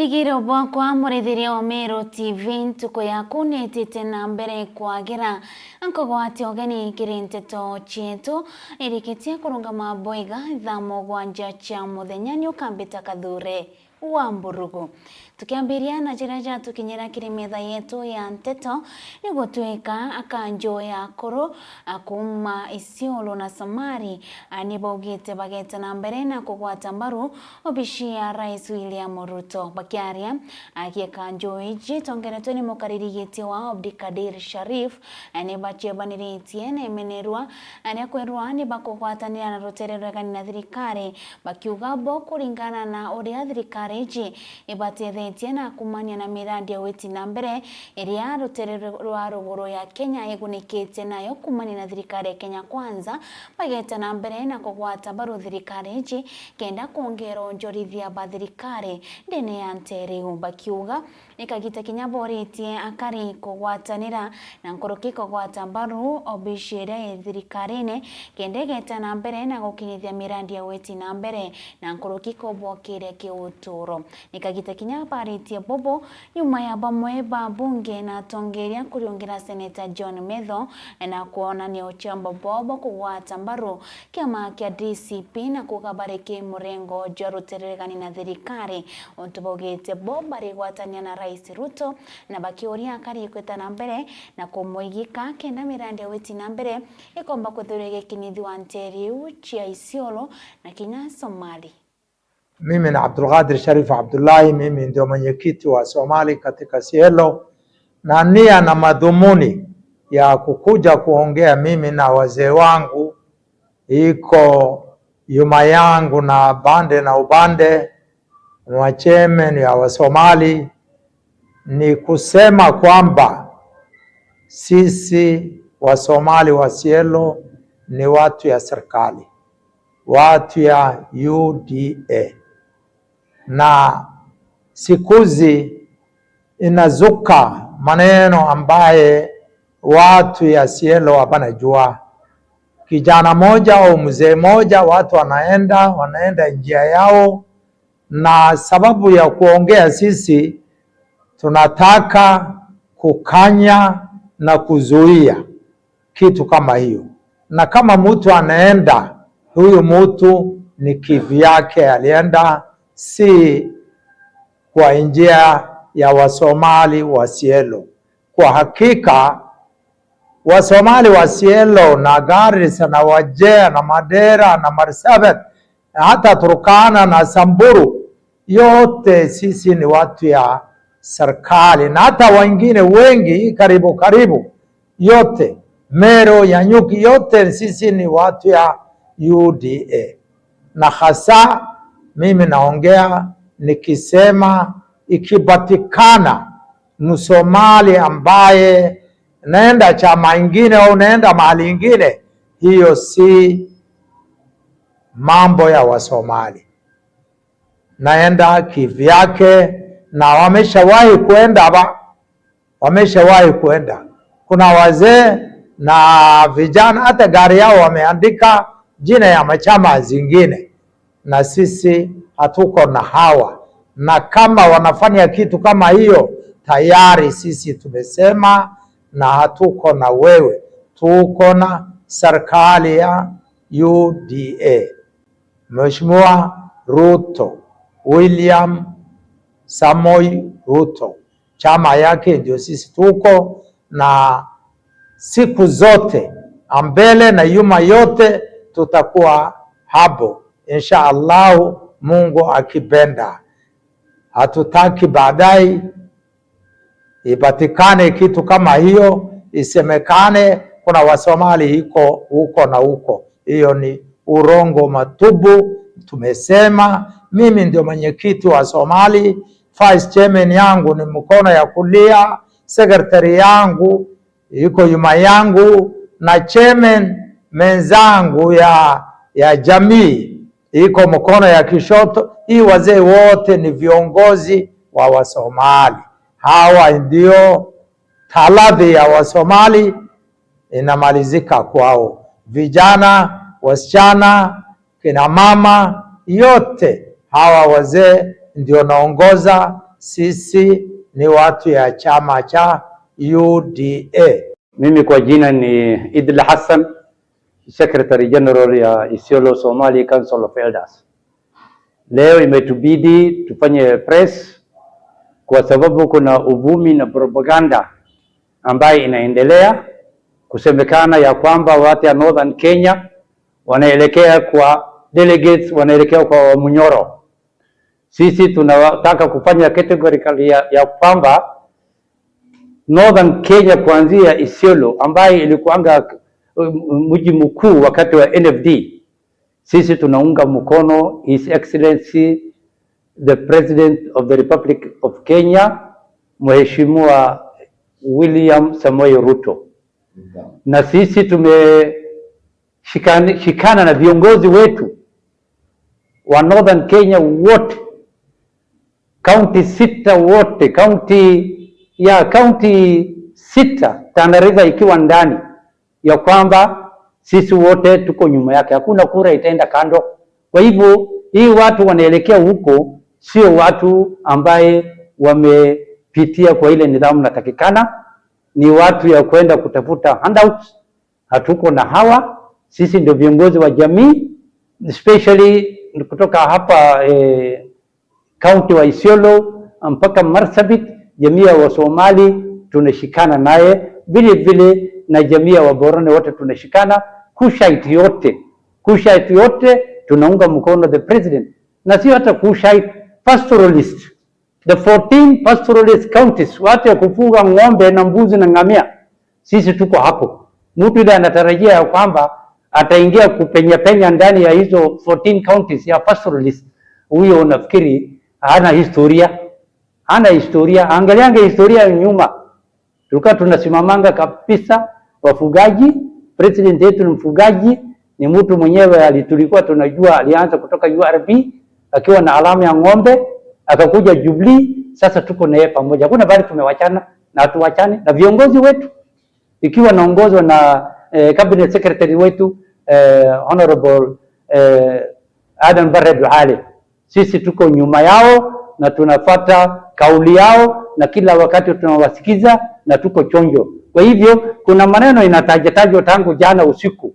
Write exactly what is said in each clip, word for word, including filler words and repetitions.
Igiro bwakwa, murithiria wa Meru T V, ntuku yaku nitite na mbere kwagira. Nkugwatia ugeni kiri nteto cietu, irikitie kurungama bwega thaa mugwanja cia muthenya, ni ukambita Kathure wa Mburugu. Tukiambiria na jiria jatukinyira kiri metha yetu ya nteto, ni gutwika akanjo ya akuru a kuuma Isiolo na Somali, a, ni baugite bageta na mbere na kugwata mbaru obici ya Rais William Ruto. Bakiaria, a, gikanjo iji itongeretwe ni mukariri giti wa Abdikadir Sharif, a, ni bacebaniritie na imenerwa, a, ria kwirwa ni bakugwatanira na rutere ruregani na thirikari, bakiuga bo kuringana na uria thirikari iji ibatethetie na kumania na mirandi ya witi na mbere iria rutere rwa ruguru ya Kenya igunikite nayo kumania na thirikari ya Kenya Kwanza, bageta na mbere na kugwata mbaru thirikari iji kenda kwongera onjorithia ba thirikari ndene ya ntere iu, bakiuga ni kagita kinya boritie akari kugwatanira na nkuruki kugwata mbaru obici iria i thirikarine, kenda igeta na mbere na gukinyithia mirandi ya witi na mbere na nkuruki kubwokiria kiuturo. Ni kagita kinya baritie bubu nyuma ya bamwe ba bunge na atongeria kuriungira Seneta John Metho na kwonania ucamba bwao bwa kugwata mbaru kiama kia D C P na kuga bari ki murengo jwa rutereregani na thirikari, untu baugite bo barigwatania na Rais Ruto, na bakiuria akari kwita na mbere na kumuigika kenda mirandi ya witi na mbere ikomba kwithirwa igikinyithua ntere iu cia Isiolo na kinya Somali. Mimi ni Abdulkadir Sharif Abdullahi, mimi ndio mwenyekiti wa Somali katika Isiolo, na nia na madhumuni ya kukuja kuongea mimi na wazee wangu iko nyuma yangu na bande na ubande, machairman ya Wasomali, ni kusema kwamba sisi Wasomali wa Isiolo ni watu ya serikali, watu ya U D A. Na siku hizi inazuka maneno ambaye watu ya Isiolo hapana jua. Kijana moja au mzee moja, watu wanaenda, wanaenda njia yao, na sababu ya kuongea sisi tunataka kukanya na kuzuia kitu kama hiyo. Na kama mtu anaenda, huyu mtu ni kivyake alienda, si kwa njia ya Wasomali wa Isiolo. Kwa hakika, Wasomali wa Isiolo na Garissa na Wajir na Mandera na Marsabit, hata Turkana na Samburu, yote sisi ni watu ya serikali, na hata wengine wengi karibu karibu, yote Meru ya Nyuki, yote sisi ni watu ya U D A. Na hasa mimi naongea nikisema, ikipatikana Msomali ambaye naenda chama ingine au naenda mahali ingine, hiyo si mambo ya Wasomali. Naenda kivyake, na wameshawahi kwenda ba, wameshawahi kwenda. Kuna wazee na vijana, hata gari yao wameandika jina ya machama zingine, na sisi hatuko na hawa. Na kama wanafanya kitu kama hiyo, tayari sisi tumesema na hatuko na wewe. Tuko na serikali ya U D A. Mheshimiwa Ruto, William Samoei Ruto, chama yake ndio sisi tuko, na siku zote, mbele na nyuma yote, tutakuwa hapo, insha Allahu, Mungu akipenda. Hatutaki baadaye ipatikane kitu kama hiyo, isemekane kuna Wasomali iko huko na huko. Hiyo ni urongo matupu. Tumesema, mimi ndio mwenyekiti wa Somali, vice chairman yangu ni mkono ya kulia, secretary yangu iko nyuma yangu, na chairman mwenzangu ya, ya jamii iko mkono ya kishoto. Hii wazee wote ni viongozi wa Wasomali. Hawa ndio tarathi ya Wasomali inamalizika kwao. Vijana, wasichana, kina mama, yote hawa wazee ndio naongoza Sisi ni watu ya chama cha U D A. Mimi kwa jina ni Idil Hassan, Secretary General ya Isiolo Somali Council of Elders. Leo imetubidi tufanye press kwa sababu kuna uvumi na propaganda ambayo inaendelea, kusemekana ya kwamba watu ya Northern Kenya wanaelekea kwa delegates, wanaelekea kwa Munyoro. Sisi tunataka kufanya categorically ya, ya kwamba Northern Kenya kuanzia Isiolo ambaye ilikuanga, um, mji mkuu wakati wa N F D, sisi tunaunga mkono His Excellency the President of the Republic of Kenya, Mheshimiwa William Samoei Ruto. Na sisi tumeshikana na viongozi wetu wa Northern Kenya wote, kaunti sita wote, kaunti ya, kaunti sita, Tana River ikiwa ndani, ya kwamba sisi wote tuko nyuma yake, hakuna kura itaenda kando. Kwa hivyo hii watu wanaelekea huko sio watu ambaye wamepitia kwa ile nidhamu natakikana, ni watu ya kwenda kutafuta handouts. Hatuko na hawa, sisi ndio viongozi wa jamii, especially kutoka hapa, eh, kaunti wa Isiolo mpaka Marsabit, jamii ya Wasomali tunashikana naye, vile vile na jamii ya Waborone wote tunashikana, Kushite yote, Kushite yote tunaunga mkono the president, na sio hata Kushite, pastoralist, the fourteen pastoralist counties, watu ya kufuga ng'ombe na mbuzi na ngamia, sisi tuko hapo. Mtu ile anatarajia ya kwamba ataingia kupenya penya ndani ya hizo fourteen counties ya pastoralist, huyo unafikiri hana historia? Hana historia. Angaliange historia ya nyuma. Tulikuwa tunasimamanga kabisa wafugaji. President yetu ni mfugaji, ni mtu mwenyewe ali-, tulikuwa tunajua, alianza kutoka U R B akiwa na alama ya ng'ombe, akakuja Jubilee, sasa tuko na yeye pamoja. Hakuna bali tumewachana na hatuwachani na viongozi wetu, ikiwa naongozwa na, eh, cabinet secretary wetu, eh, Honorable, eh, Adan Barre Duale. Sisi tuko nyuma yao na tunafuata kauli yao, na kila wakati tunawasikiza na tuko chonjo. Kwa hivyo, kuna maneno inatajatajwa tangu jana usiku,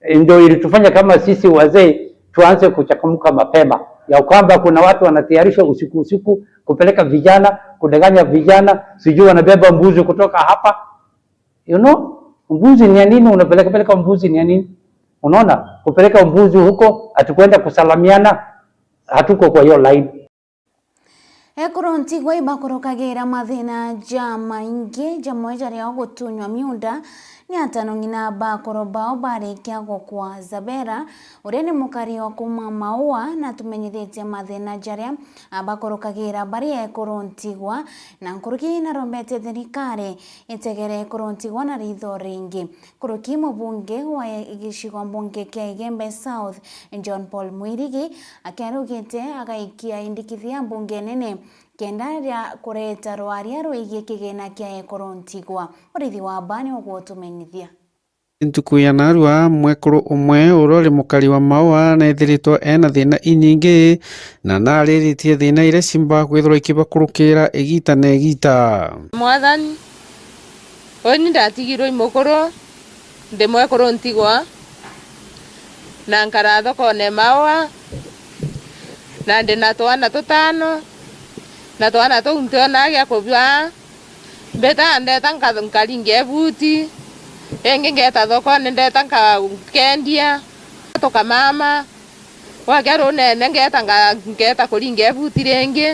eh, ndio ilitufanya kama sisi wazee tuanze kuchangamka mapema, ya kwamba kuna watu wanatayarisha usiku usiku kupeleka vijana, kudanganya vijana, sijui wanabeba mbuzi kutoka hapa. You know, mbuzi ni ya nini? Unapeleka peleka mbuzi ni ya nini? Unaona, kupeleka mbuzi huko, hatukwenda kusalamiana, hatuko kwa hiyo line. Ekuru ntigwa ibakurukagira mathina jamaingi, jamwe jario gutunywa miunda ni atano ng'ina ba akuru bao barikia gukua. Zabera, uria ni mukari wa kuma Maua, natumenyithitie mathina jaria abakurukagira bari ekuru ntigwa, na nkuruki narombete thirikari itegere ekuru ntigwa na ritho ringi. Nkuruki mubunge wa gicigo mbunge kia Igembe South, John Paul Mwirigi, akiarugite agaikia indikithia mbunge nene kenda ria kureta rwaria rwigii kigina kia ekuru ntigwa. Urithi wa bani ugutumenyithia. Ntuku ya narua, mwekuru umwe uria uri mukari wa Maua neethiritwe ena thina inyingi, na nariritie thina iria ciumbaga kwithirwa ikibakurukira igita na igita. Mwathani, uni ndatigirwe i mukuru, ndi mwekuru ntigwa, na nkara thokone Maua, na ndi na twana tutano, na twana tuu ntionaa gia kubua. Mbita ndeta nka-, nkaringia ibuti, ringi ngeeta thokone ndeta nka-, nkendia, tukamama, gwakia runene ngeeta nga-, ngeeta kuringia ibuti ringi,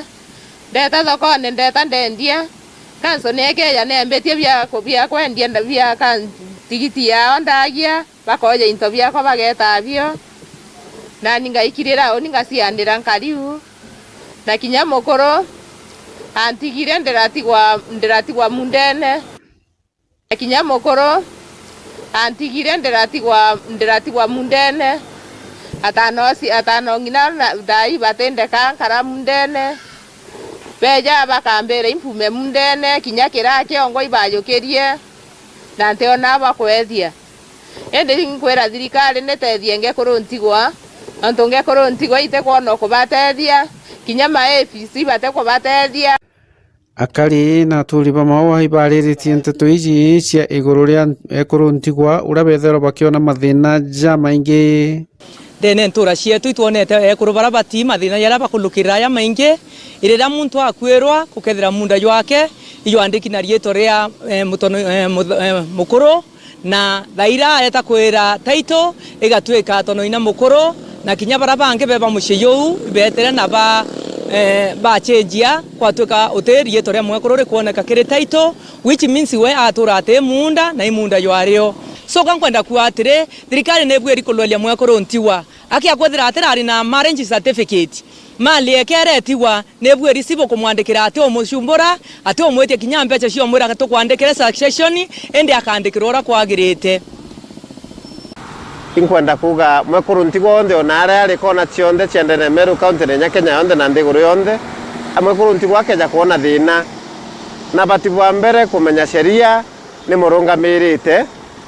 ndeta thokone ndeta ndendia, kanso nekeja nembitie bia ku-, bia kwendia nda-, bia ka-, ntigiti yao ndagia. Bakoja into biakwa bageeta bio, nani ngaikirira uni ngaciandira nkari u, na kinya mukuru antigire ndiratigwa, ndiratigwa mundene. Na kinya mukuru antigire ndiratigwa, ndiratigwa mundene. Atano ci-, atano ng'ina na thaai batindeka nkara mundene. Beja bakambira impume mundene, kinya kiraa kiongo ibajukirie, na ntiona bakwethia. Indi nkwira thirikari nitethie ngekuru ntigwa, nontu ngekuru ntigwa itikwona ukubatethia, kinya ma A F C Akari na aturi ba Maua ibariritie nteto iji cia iguru ria ekuru ntigwa uria bethairwa bakiona mathina jamaingi. Ndene ntura cietu itwonete ekuru baria bati mathina jaria bakulukirira jamaingi. Riria muntu akuirwa, gukethira munda jwake ijwandiki na riitwa ria, eh, mutono-, eh, mutho-, eh, mukuru, na thaira areta kwira title igatuika tono ina mukuru, na kinya baria bangi be ba mucii juu ibetere na ba, eh, bacenjia, gwatuika uti riitwa ria mwekuru rikwoneka kiri title, which means we atura ati munda na i munda jwario. So ka nkwenda kuuga atiri, thirikari ni ibwiri kurueria mwekuru ntigwa. Aki akwithira atirari na marriage certificate, mali ekere itigwa, ni bwiri cibũ kumwandikira ati umucumbura, ati umwitia kinya mbeca cia umwira tukwandikire succession, indi akandikirwa uria kwagirite. Inkwenda kuuga mwekuru ntigwa onthe ona aria ari kona cionthe cia ndene Meru County na inya Kenya yonthe na nthiguru yonthe, a mwekuru ntigwa akeja kwona thina, na abati bwa mbere kumenya sheria ni murungamirite,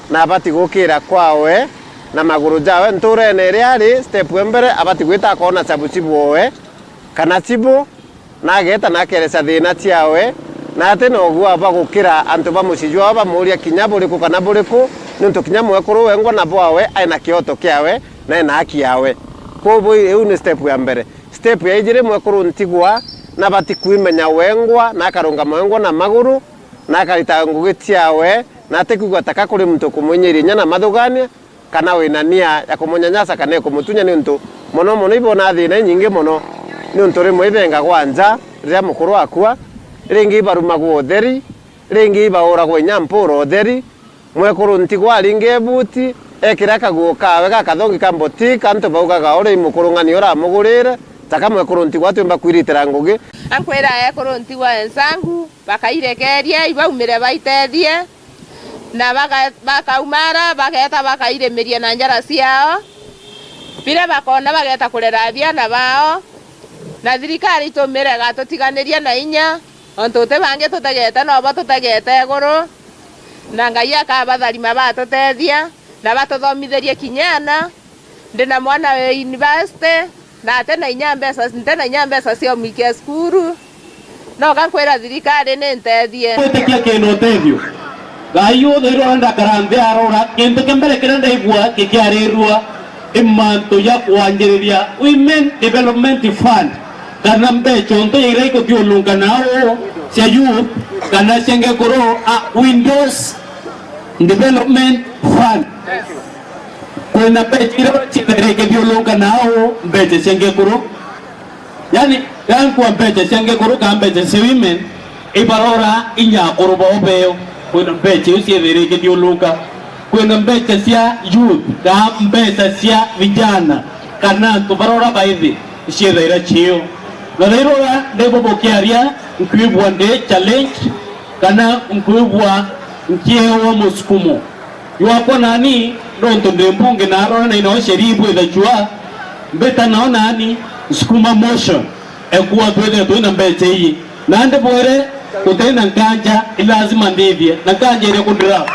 na abati gukira kwawe na maguru jawe nturene iria ari step ya mbere, abati gwita akona cabu cibu owe kana cibu, na ageta na akereca thina ciawe, na ati na ugua bwa gukira antu ba mucii jwawe bamuria kinya buriku kana buriku, niuntu kinya mwekuru wengwa na bwawe ai na kioto kiawe na ena haki yawe. Kwou iu ni step ya mbere. Step ya ijiri, mwekuru ntigwa na abati kwimenya wengwa na akarungama wengwa na maguru, na akarita ngugi ciawe, na atikwigua taka kuri muntu ukumwinyiria inya na mathugania, kana wina nia ya kumunyanyasa kana ikumutunya, niuntu mono mono ibona thina inyingi mono, niuntu rimwe ibengagwa nja riria mukuru akua, ringi ibarumagwa utheri, ringi ibauragwa inya mpura utheri. Mwekuru ntigwa aringe ibuti, ekira kaguo kawe gakathongi ka boutique, antu baugaga uria i mukurung'ani uramugurire, taka mwekuru ntigwa atiumba kwiritira ngugi. Ankwira ekuru ntigwa wenzangu, bakairekeria, ibaumire baitethie, na baka-, bakaumara, bageta bakairimiria na njara ciao, biria bakona bageta kurera biana bao, na thirikari itumire igatutiganiria na inya, ontu uti bangi tutegete, nobo tutegete iguru, na Ngai akabatharima batutethia, na batuthomithirie kinya ana. Ndi na mwana wi university, na ati na inya mbeca, nti na inya mbeca cia umwikia cukuru. Noka nkwira thirikari ni ntethie. Gwitikia kina utethio. Ngai uthairwa ndakara nthi arora, kintu kia mbere kiria ndaigua gikiarirua i mantu ja kwanjiriria Women Development Fund, kana mbeca untu ya iria ikuthiurunka nao cia youth, kana cia ngekuru, a Widows Development Fund. Kwina mbeca iria ciethaira ikithiurunka nao mbeca cia ngekuru. Yani, gankua mbeca cia ngekuru kana mbeca cia women, ibarora inya akuru bao beo. Kwina mbeca iu ciethaira ikithiurunka. Kwina mbeca cia youth, kana mbeca cia vijana, kana antu barora baithi, ciethaira cio. Na thairora ndibo bukiaria, nkwigua ndi challenge, kana nkwigua nkiewa musukumo. Jwakwa nani, nontu ndi mbunge na arora na inao sheria ibwithachua, mbita nao nani, nsukuma motion, ekua twithire twina mbeca ii. Nandi bwire, gutina nkanja, i lazima ndithie, na nkanjiria kundira.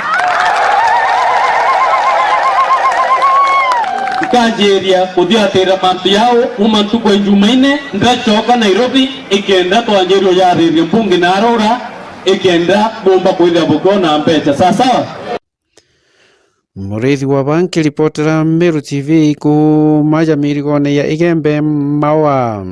Nkanjiria kuthiatira mantu yao, kuma ntuku ya Jumaine, ndacoka Nairobi, ikenda twanjiria ujariria mbunge na arora, ikenda bumba kwithira bukiona mbeca. Sawa sawa? Muriithi wa ba nkiripotera Meru T V kuuma ja mirigone ya Igembe Maua.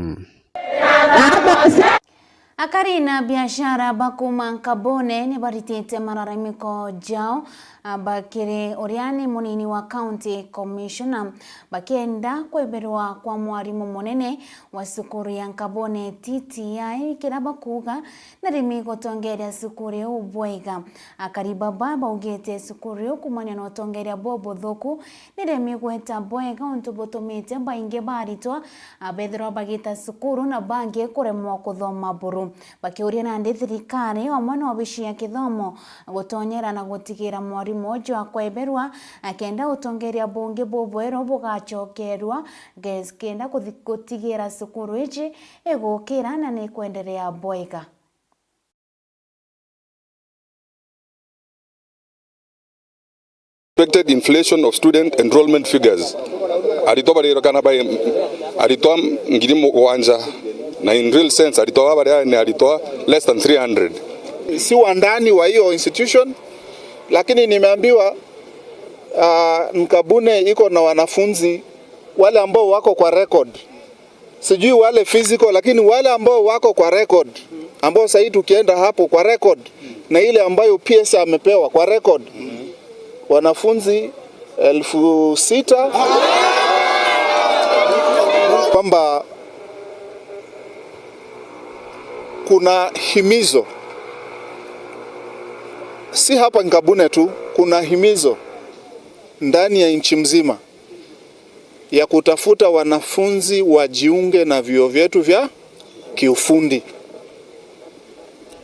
Akari na biashara ba kuuma Nkabone ni baritite malalamiko jao, a, bakiri uria ni munini wa County Commissioner, bakienda kweberwa kwa mwarimu munene wa cukuru ya Nkabone T T I, kiria bakuuga ni rimi gutongeria cukuru iu bwega. Akari baba baugite cukuru iu kumania na utongeria bubuthuku ni remi gweta bwega, untu butumite baingi ba aritwa, a, bethirwa bagita cukuru na bangi kuremwa kuthoma buru. Bakiuria nandi thirikari amwe na obici ya kithomo gutonyera na gutigira mwarimu uju akweberwa, akenda utongeria bungi bubweru bugacokerua, ge-, kenda kuthi-, gutigira cukuru iji igukira na ni kwenderea bwega. Expected inflation of student enrollment figures. Aritwa baririkana bai aritwa ngiri mugwanja Na in real sense, aritwa baba baria ni aritwa less than three hundred. Si wa ndani wa hiyo institution, lakini nimeambiwa, ah, Nkabune iko na wanafunzi wale ambao wako kwa record. Sijui wale physical, lakini wale ambao wako kwa record, ambao sahii tukienda hapo kwa record, na ile ambayo P S amepewa kwa record, wanafunzi elfu sita, kwamba kuna himizo, si hapa Nkabune tu, kuna himizo ndani ya nchi mzima ya kutafuta wanafunzi wajiunge na vyuo vyetu vya kiufundi.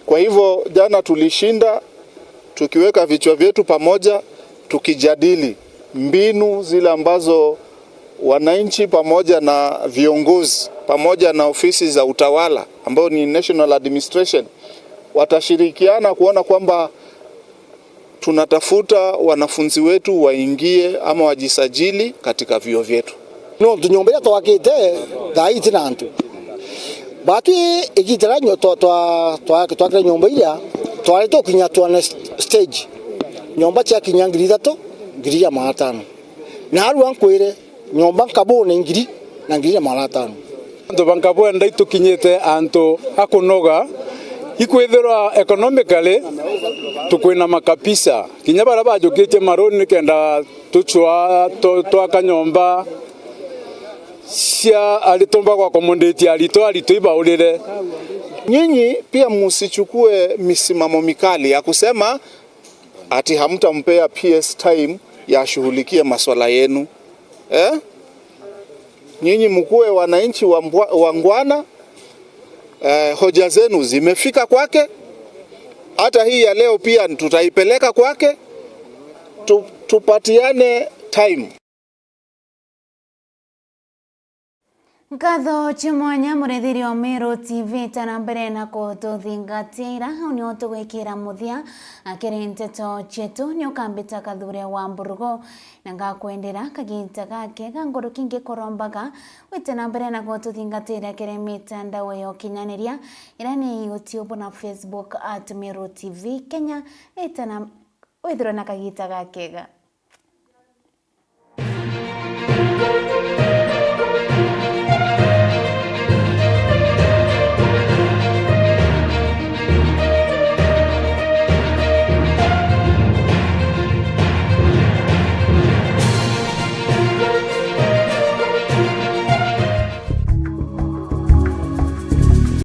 Kwa hivyo, jana tulishinda tukiweka vichwa vyetu pamoja, tukijadili mbinu zile ambazo wananchi pamoja na viongozi pamoja na ofisi za utawala, ambao ni National Administration, watashirikiana kuona kwamba tunatafuta wanafunzi wetu waingie ama wajisajili katika vyuo vyetu. Nontu nyomba iria twakite thaa ii iti na antu. Batwi igiita riria nyo-, twa-, twa-, twa-, twakire nyomba iria, twari tukinya twane st-, stage. Nyomba ciakinya ngiri ithatu, ngiri ya magana atano. Na arua nkwire, nyomba Nkabune ngiri na ngiri na magana atano. Antu ba Nkabune itukinyite antu a kunoga, ikwithirwa economically tukwinama kabisa. Kinya baria bajukitie maruni nikenda tucwa tu-, twaka nyomba cia aritwa ba gwa accommodate aritwa, aritwa ibaurire. Nyinyi pia msichukue misimamo mikali ya kusema ati hamtampea P S time ya ashughulikie maswala yenu. Eh? Nyinyi mkuwe wananchi wa mbwa-, wangwana, eh, hoja zenu zimefika kwake. Hata hii ya leo pia tutaipeleka kwake. Tu-, tupatiane time. Nkatho cia mwanya, murithiri wa Meru T V, ta na mbere na kututhingatira. Au nio tugwikira muthia akiri nteto cietu. Ni ukambita Kathure wa Mburugu, na ngakwendera kagiita gakega. Nkuruki ngikurombaga wite na mbere na kututhingatira kiri mitandao ya ukinyaniria, iria ni YouTube na Facebook at Meru T V Kenya. Ita na withirwe na kagiita gakega.